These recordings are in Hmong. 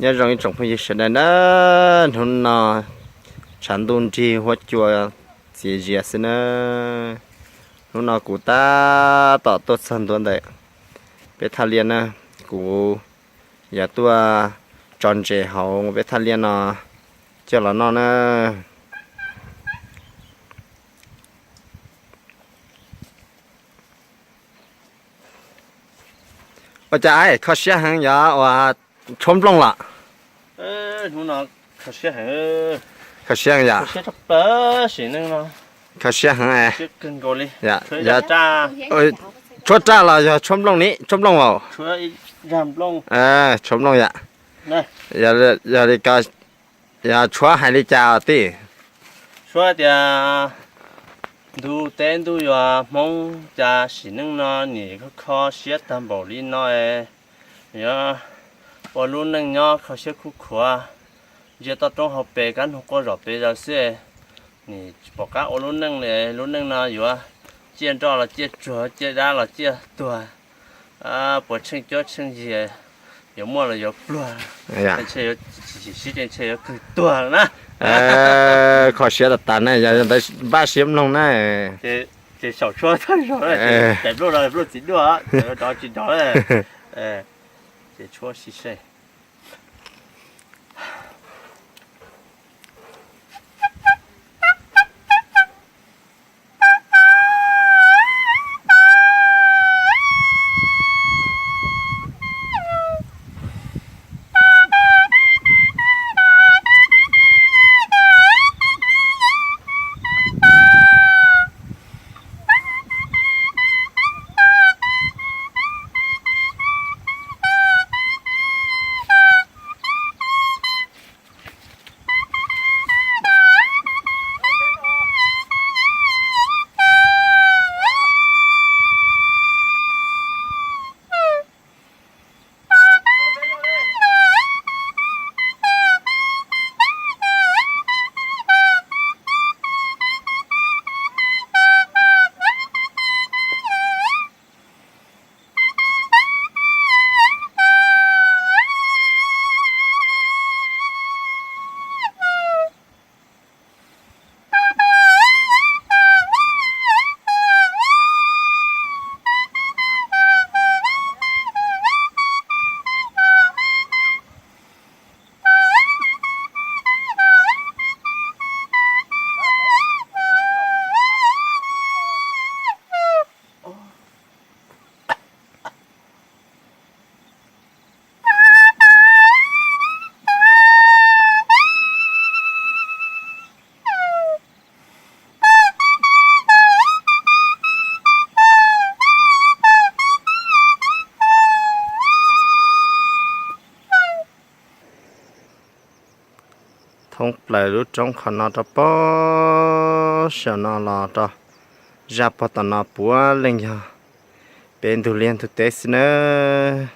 Nyob zoo ib tsoom phooj ywg sawv daws na, hnub no tshav ntuj nrig huab cua txias zias xwb na. Hnub no kuv tab tom tuaj txog ntua ntawm peb thaj liaj na, kuv yuav tuaj tso ntses hauv peb thaj liaj no coj los noj na. Ua cas kho siab heev yog ua tshuab nplooj los? Kho siab yom? Kho siab heev. Tshuab raj los yog tshuab nplooj ni, tshuab nplooj as? Tshuab nplooj yom. Yog li ko, yog tshuab hais li cas tij? Tshuab tias ntuj teb ntuj yuav Hmoob cas sim neej no nim kho kho siab tag npaum li no, yuav ua lub neej nyob kho siab khuv khuav, ntsia toj roob hauv pes kab noog quaj zom pes zaws xwb, nim tsis pom qab ua lub neej li. Lub neej no yuav ciaj nroj los ciaj tsuag, ciaj dab los ciaj tuag, puas tsheej cuab tsheej yig, yuav muaj los yuav pluag, ntshe yuav tsis chim siab ces ntshe yuav kawg tuag na. Kho siab tas tas na, yog ntawd npaj siab mloog na. Ces xyaum tshuab tag zog, tais nplooj no nplooj txiv duaj, rov tsis rov, ces tshuab sib sej. Thoob plaws lub roob qhov no rau pog saum no los rau zaj pog tom no puav leej yog peb ntug liaj ntug teb xwb nawb.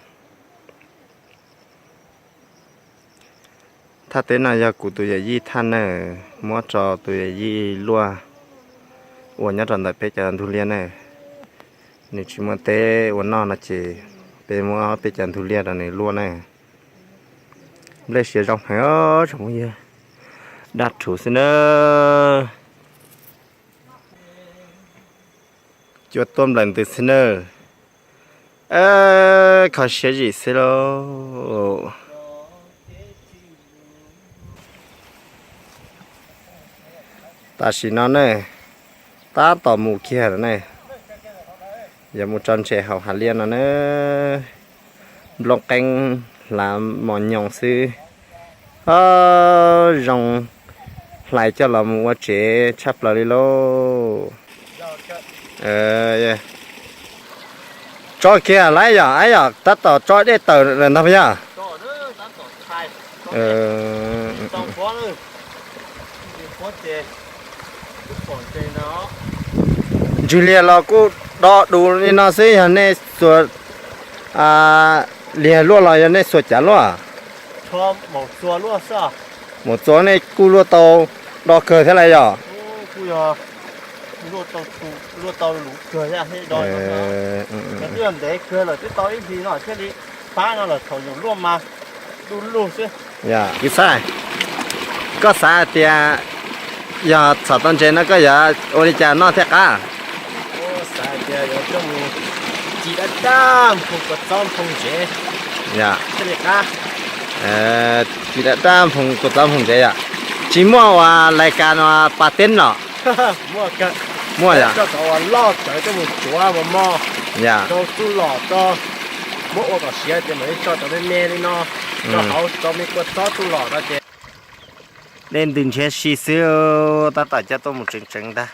Thaj teb no yog kuv tus yawm yij thaj nawb, muab rau tus yawm yij Luaj ua nyob rau ntawm peb cov ntug liaj nawb. Nws tsis muaj teb ua noj no ces peb muab peb cov ntug liaj rau nws luaj nawb. Nplej siav zoo heev os tsoom phooj ywg, daj rhuv xwb nawb. Cua tuaj nplawm ntws xwb nawb. Kho siab zim xwb lauj. Tam sim no ne, tab tom mus kiag lawm ne, yuav mus tso ntses hauv hav liaj no na. Nplooj qeeb hlav mos nyoos xwb. Zoo hlais coj los mus ua tsev tshaj plaws li lauj. Tso kiag lawm yom, ab yom, tab tom tso dej tawm lawm ntag yom. Ntswg liag los kuj do dus li no xwb, yog nej xuas liag luaj los yog nej xuas cav luaj? Mus txua nej kuj luaj tau do kawg thiab lawm yom? Twb yog ntev kawg lawm twb tau ib hlis no thiaj li pab no lawm thaum yus luaj mas. Yog, koj xav hais tias yog txhom tau ntses no koj yuav ua li cas noj thiaj qab? Xav hais tias yuav coj mus ci dab dab nphoo kua txob nphoo ntsev. Yog, thiaj li qab. Ci dab dab nphoo kua txob nphoo ntsev yom. Tsis muaj uas lais kas no pas teb los? Muaj yom. Coj cov uas loj tawv coj mus tsuav mos mos, yog, rau txuj lom tso, muab ua kom siav ces mam li tso cov me me li no rau hauv tso me kua txob txuj lom no ces. Dej ntws ntshiab si xwb, tab tom coj tuaj mus tseev tseev ntag.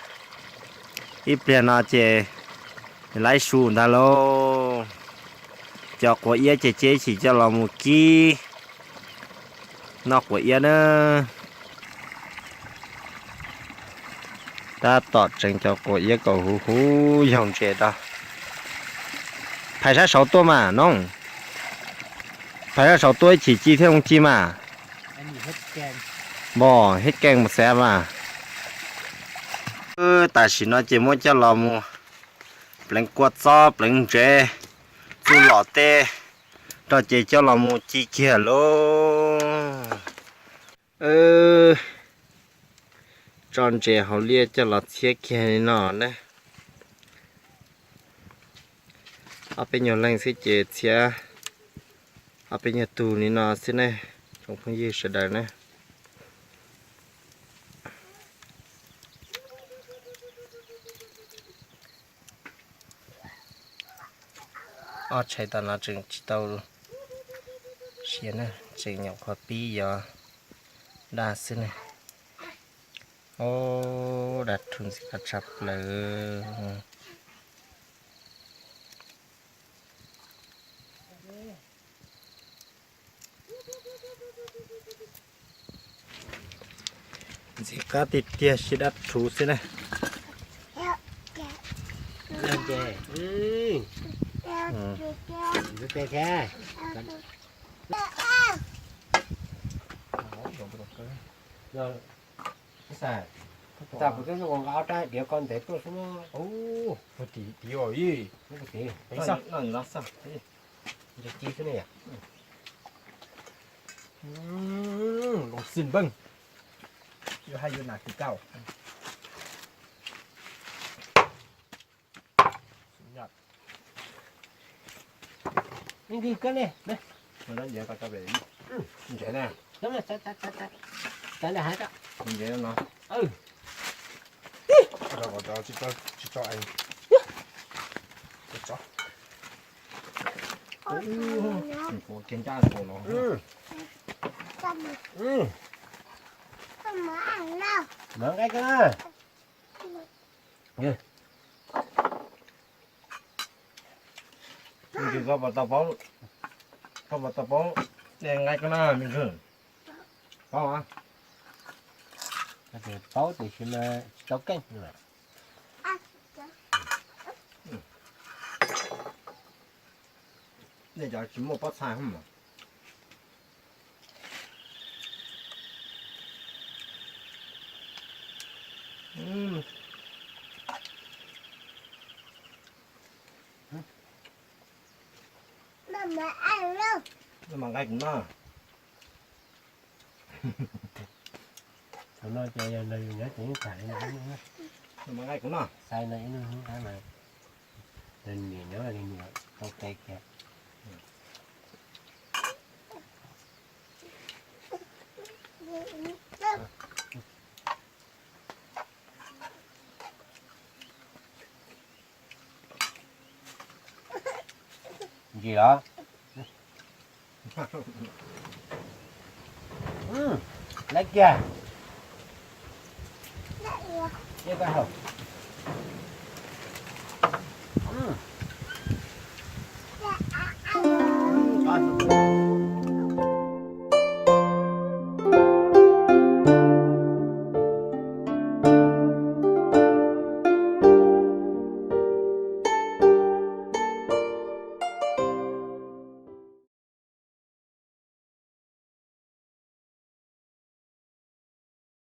Ib pliag no ces laib su ntag lauj. Cov quav iab ces cia ib chim coj los mus kib noj quav iab na. Tab tom tseev cov quav iab kom huv huv yaug ntses rau. Phais sab saud tuaj mas no. Phais sab saud tuaj ib chim ci thiaj zoo ci mas. Npog hib keej mus xav mas. Tam sim no ces muab coj los mus pleev kua txob pleev ntsev, txuj lom tej rau ces coj los mus ci kiag lauj. Tso ntses hauv liaj coj los txhiab kiag li no na. Ob peb nyuag leej xwb ces txhiab ob peb nyuag tug li no xwb ne, tsoom phooj ywg sawv daws na. Ob tshais tas no tseem tsis tau siav na, tseem nyuam qhuav pib yuav daj xwb ne. Ub, daj rhuv ntxim qab tshaj plaws. Ntxim qab tiag tiag, siav daj rhuv xwb na. Tab kuv twb ua nqa ob rab diav ko ntev tuaj xwb na. Ub, tiv tiv os ib. Tiv xwb ne yom. Los xij npeej. Yuav hais yuav nam kis kauj. Ntses na. Ntses no. Tsis tso, tsis tso. Ua kiag ncaj nkaus no. Nqa nqaij koj na. Me ntsis koj puas tau paub, koj puas tau paub nqaij koj na me ntsis? Paub, paub tiam sis mas tsis tau keej. Nej cov tsis muaj pob txha mas. Noj mas nqaij kuv noj. Thaum no ces yog nrog yus nyob ces yeej tham li no. Noj mas nqaij kuv noj. Xaiv no ib lub hnub qab mas nrog niam nyob li niam tau tes kiag. Ntsis los? Laib kiag. Ib koj haus.